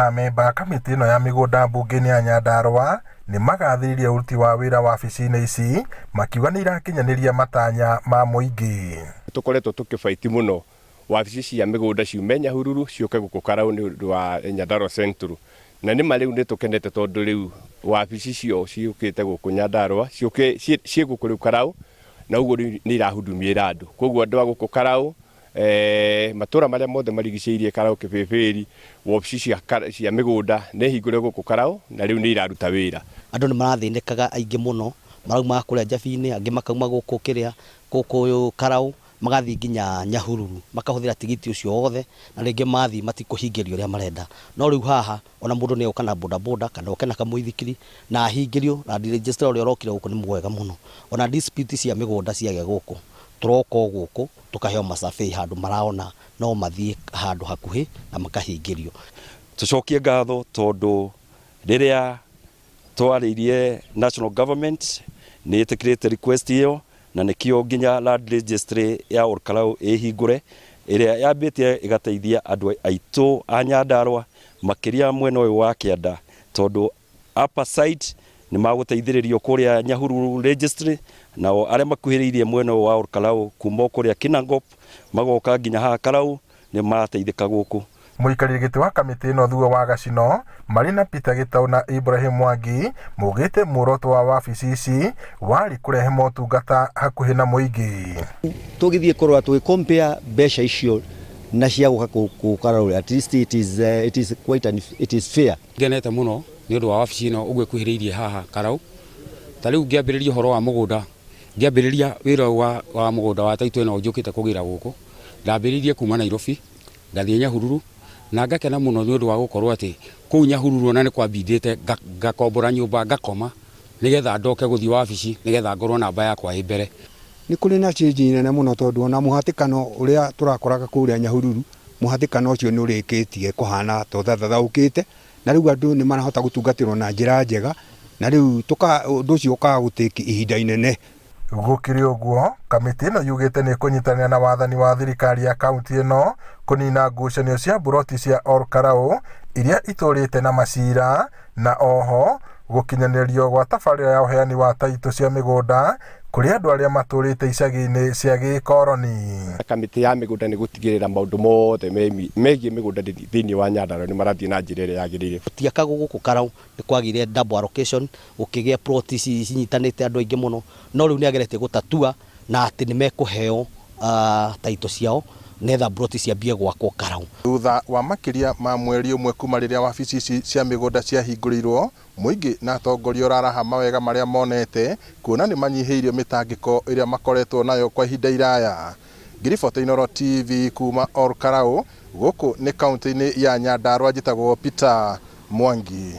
Amemba a kamĩtĩ ĩno ya mĩgũnda mbunge-inĩ ya Nyandarua nĩ magathĩrĩirie ũruti wa wĩra wabici-inĩ ici makiuga nĩ irakinyanĩria matanya ma mũingĩ. Tũkoretwo tũkĩbaiti mũno wabici cia mĩgũnda ciume Nyahururu ciũke gũkũ Karau nĩ ũndũ wa Nyandarua Central. Na nĩ ma rĩu nĩ tũkenete tondũ rĩu wabici icio ciũkĩte gũkũ Nyandarua, ciĩ gũkũ rĩu Karau na ũguo rĩu nĩ irahudumiĩra andũ. Koguo andũ a gũkũ Karau, matũra marĩa mothe marigicĩirie Karau, Kĩbĩbĩri, wabici cia mĩgũnda nĩ hingũre gũkũ Karau na rĩu nĩ iraruta wĩra. Andũ nĩ marathĩnĩkaga aingĩ mũno, maraumaga kũrĩa Njabi-inĩ, angĩ makauma gũkũ kĩrĩa, gũkũ Karau, magathiĩ nginya Nyahururu, makahũthĩra tigiti ũcio wothe, na rĩngĩ mathiĩ matikũhingĩrio ũrĩa marenda. No rĩu haha, ona mũndũ nĩ egũka na bodaboda kana oke na kamũithikiri na ahingĩrio, land registrar ũrĩa ũrokire gũkũ nĩ mwega mũno. Ona dispute cia mĩgũnda ciagĩa gũkũ, tũroka o gũkũ tũkaheo ma survey handũ maraona no mathiĩ handũ hakuhĩ na makahingĩrio. Tũcokie ngatho tondũ rĩrĩa twarĩirie national government nĩ ĩtĩkĩrĩte request ĩyo na nĩkĩo nginya land registry ya Olkalou ĩhingũre ĩrĩa yambĩtie ĩgateithia andũ aitũ a Nyandarua makĩria mwena ũyũ wa kĩanda tondũ upper side nĩ magũteithĩrĩrio kũrĩa Nyahururu registry nao arĩa makuhĩrĩirie mwena ũyũ wa Olkalou kuma o kũrĩa Kinangop magoka nginya haha Karau nĩ marateithĩka gũkũ. Mũikarĩri gĩtĩ wa kamĩtĩ ĩno Thuo wa Gacino marĩ na Peter Gĩtaũ na Ibrahim Mwangi maugĩte muoroto wa wabici ici warĩ kũrehe motungata hakuhĩ na mũingĩ. Tũgĩthiĩ kũrora tũgĩ compare mbeca icio na cia gũka gũka at least it is quite an, it is fair. Ngenete mũno nĩ ũndũ wa wabici ĩno ũguo ĩkuhĩrĩirie haha Karau. Ta rĩu ngĩambĩrĩria ũhoro wa mũgũnda, ngĩambĩrĩria wĩra ũyũ wa mũgũnda wa taitũ ĩno njũkĩte kũgĩra gũkũ, ndambĩrĩirie kuma Nairobi, ngathiĩ Nyahururu, na ngakena mũno nĩ ũndũ wa gũkorwo atĩ kũu Nyahururu ona nĩ kwambindĩte ngakombora nyũmba ngakoma nĩgetha ndoke gũthiĩ wabici nĩgetha ngorwo namba yakwa ĩ mbere. Nĩ kũrĩ na change nene mũno tondũ ona mũhatĩkano ũrĩa tũrakoraga kũrĩa Nyahururu, mũhatĩkano ũcio nĩ ũrĩkĩtie kũhana ta ũthathathaũkĩte, na rĩu andũ nĩ marahota gũtungatĩrwo na njĩra njega, na rĩu ũndũ ũcio ũkaga gũtĩki ihinda inene. Gũkĩrĩ ũguo, kamĩtĩ ĩno yugĩte nĩ ĩkũnyitanĩra na wathani wa thirikari ya kaunti ĩno kũnina ngucanio cia mburoti cia Ol Kalou iria itũrĩte na macira na oho gũkinyanĩrio gwa tabarĩra ya ũheani wa taitũ cia mĩgũnda kũrĩ andũ arĩa matũrĩte icagi-inĩ cia gĩkoroni. Kamĩtĩ ya mĩgũnda nĩ gũtigĩrĩra maũndũ mothe megiĩ mĩgũnda thĩinĩ wa Nyandarua nĩ marathiĩ na njĩra ĩrĩa yagĩrĩire. Gũtiakagwo gũkũ Karau nĩ kwagĩire double allocation, gũkĩgĩa plot cinyitanĩte andũ aingĩ mũno, no rĩu nĩ ageretie gũtatua na atĩ nĩ mekũheo taitũ ciao nĩgetha plot ciambie gwakwo Karau. Thutha wa makĩria ma mweri ũmwe kuma rĩrĩa wabici ici cia mĩgũnda ciahingũrĩirwo, mũingĩ na atongoria ũraraha mawega marĩa monete kuona nĩ manyihĩirio mĩtangĩko ĩrĩa makoretwo nayo kwa ihinda iraya. Ngĩribota Inooro TV kuma Ol Kalou, gũkũ nĩ kaunti-inĩ ya Nyandarua njĩtagwo Peter Mwangi.